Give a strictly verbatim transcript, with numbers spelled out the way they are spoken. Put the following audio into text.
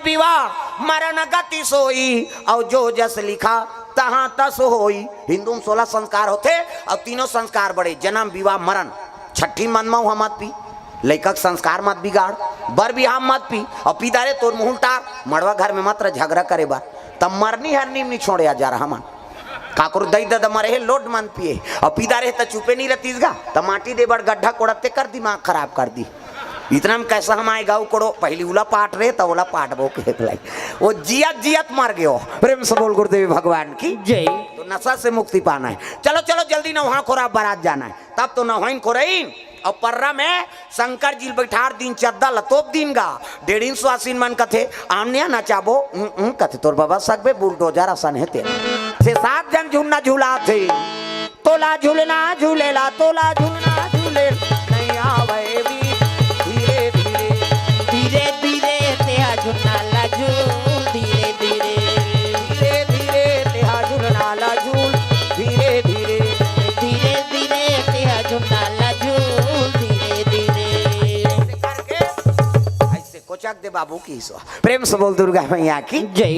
विवाह मरण गति सोई, अउ जो जस लिखा तहाँ तस होई। हिंदू म सोलह संस्कार होथे, अउ तीनों संस्कार बड़े, जन्म, विवाह, मरण। छठी मन म उहाँ मत पी, लइका के संस्कार मत बिगाड़, बर बिहाव मत पी, अउ पी दारे तोर मुँह उल्टार, मड़वा घर में मत रह झगरा करे बर। त मरनी हरनी म नी छोड़े आ जा रहा मन। काकरो दई ददा मरे हे, लोट मन पिए, अउ पी दारे त चुपे नी रहतीस गा, त माटी दे बर गड्ढा कोड़त ते कर दिमाग खराब कर दी। इतना म कैसा हम आए गाँव कोड़ो, पहली उला पाट रहे, त ओला पाटबो के लाई। वो जियत जियत मर गयो। प्रेम से बोल गुरुदेव भगवान की। जय। तो नशा से मुक्ति पाना है। चलो चलो जल्दी नौहा खोरा बारात जाना है। तब तो नौहाइन खोरइन अउ पर्रा में शंकर जी ल बैठार दिन, चद्दा ल तोप दिन गा। डेढ़िन सुवासिन मन कथे, आमनिया नचाबो, उं, उं, कथे तोर बाबा सकबे बुलडोजर असन हे तेल। से सात झन झुन्ना झुलाथे। तोला झुलना झुलेला, तोला झुलना झुलेला, नहीं आवे भी धीरे धीरे। धीरे धीरे तेहा झुन्ना ला झूल, धीरे धीरे। धीरे धीरे तेहा झुलना ला झूल, धीरे धीरे। धीरे धीरे तेहा झुन्ना ला झूल, धीरे धीरे। ऐसे करके, ऐसे कोचक दे बाबू की सो। प्रेम से बोल दुर्गा मैया की। जय।